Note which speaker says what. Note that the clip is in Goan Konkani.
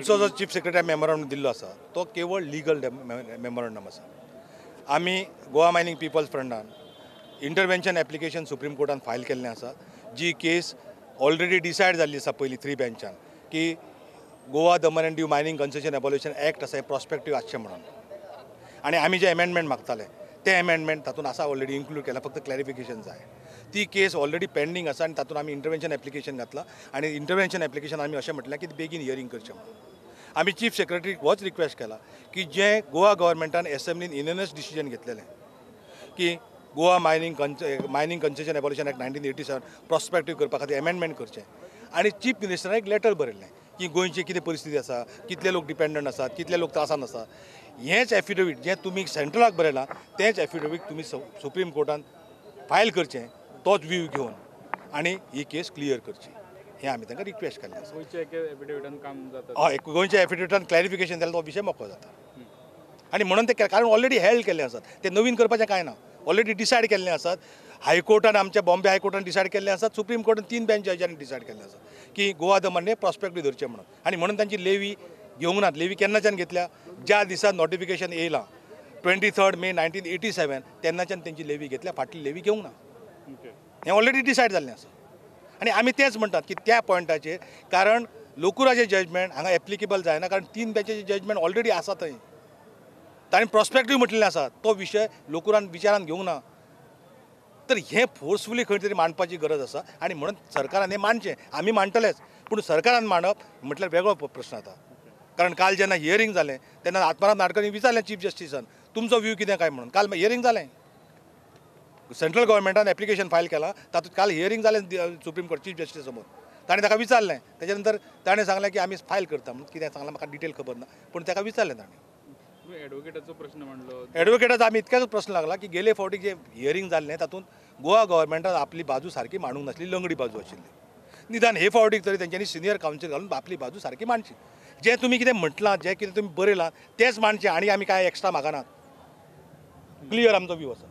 Speaker 1: जो चीफ सेक्रेटरी मेमोरंडम दिल्लो आसा तो केवळ लिगल मेमोरंडम आसा. आमी गोवा मायनींग पिपल्स फ्रंटान इंटरवेन्शन एप्लिकेशन सुप्रीम कोर्टान फायल केल्लें आसा, जी केस ऑलरेडी डिसायड जाल्ली आसा पयलीं 3 बेंचान की Goa Daman and Diu mining concession abolition act आसा हें प्रोस्पेक्टीव आसचें म्हणून. आनी आमी जे एमेंडमेंट मागताले ते एमेंडमेंट तातूंत आसा ऑलरेडी इन्क्लूड केला, फक्त क्लॅरिफिकेशन जाय. ती केस ऑलरेडी पेंडींग आसा आनी तातूंत आमी इंटरवेन्शन एप्लिकेशन घातलां आनी इंटरवेन्शन एप्लिकेशन आमी अशें म्हटलें की बेगीन हियरींग करचें म्हणून. आमी चीफ सेक्रेटरीक होच रिक्वेस्ट केला की जें गोवा गव्हर्मेंटान एसेंब्लीन युनॅनिमस डिसिजन घेतलेलें की Goa mining concession abolition act 1987 prospective करपा खातीर एमेंडमेंट करचें. आनी चीफ मिनिस्टरान एक लेटर बरयल्लें की गोंयची कितें परिस्थिती आसा, कितले लोक डिपेंडंट आसात, कितले लोक त्रासान आसात. हेंच एफिडेवीट जें तुमी सेंट्रलाक बरयलां तेंच एफिडेवीट तुमी सुप्रीम कोर्टान फायल करचें, तोच व्यू घेवन आनी ही केस क्लियर करची, हें आमी तांकां रिक्वेस्ट केल्लें आसा. हय, गोंयच्या एफिडेविटान क्लॅरिफिकेशन जाल्यार तो विशय मोकळो जाता. आनी म्हणून ते कारण ऑलरेडी हेल्ड केल्ले आसात, ते नवीन करपाचें कांय ना, ऑलरेडी डिसायड केल्ले आसात. हायकोर्टान, आमच्या बॉम्बे हायकोर्टान डिसायड केल्ले आसात, सुप्रीम कोर्टान 3 बेंच जजांनी डिसायड केल्ले आसात की गोवा दमन हे प्रॉस्पेक्टीव धरचें म्हणून. आनी म्हणून तांची लेवी घेवंक नात. लेवी केन्नाच्यान घेतल्या? ज्या दिसा नोटिफिकेशन येयलां 23 मे 1987 तेन्नाच्यान तेंची लेवी घेतल्या, फाटली लेवी घेवंक ना. हें ऑलरेडी डिसायड जाल्लें आसा. आनी आमी तेंच म्हणटात की त्या पॉयंटाचेर, कारण लोकुराचें जजमेंट हांगा एप्लिकेबल जायना, कारण 3 बेंचाचें जजमेंट ऑलरेडी आसा थंय, ताणें प्रोस्पेक्टीव म्हटलेलें आसा, तो विशय लोकुरान विचारान घेवंक ना. तर हें फोर्सफुली खंय तरी मांडपाची गरज आसा आनी म्हणून सरकारान हें मांडचें. आमी मांडटलेच, पूण सरकारान मांडप म्हटल्यार वेगळो प्रश्न जाता. कारण काल जेन्ना हियरींग जालें तेन्ना आत्माराम नाडकर्णी विचारलें चीफ जस्टिसान तुमचो व्यू कितें काय म्हणून. काल हियरींग जालें, सेंट्रल गव्हर्मेंटान एप्लिकेशन फायल केलां, तातूंत काल हियरींग जालें सुप्रीम कोर्ट चीफ जस्टीस समोर. ताणें ताका विचारलें, तेच्या नंतर ताणें सांगलें की आमी फायल करता म्हणून. कितें सांगलां म्हाका डिटेल खबर ना, पूण ताका विचारलें ताणें.
Speaker 2: एडवोकेटाचो प्रश्न मांडलो,
Speaker 1: एडवोकेटाचो आमी इतक्याच प्रश्न लागला की गेले फावटी जे हियरींग जाल्लें तातूंत गोवा गव्हर्मेंटान आपली बाजू सारकी मांडूंक नासली, लंगडी बाजू आशिल्ली. निदान हे फावटीक तरी तेंच्यांनी सिनियर कावन्सील घालून आपली बाजू सारकी मांडची. जें तुमी कितें म्हटलां, जें कितें तुमी बरयलां तेंच मांडचें आनी आमी कांय एक्स्ट्रा मागनात. क्लियर आमचो व्यू आसा.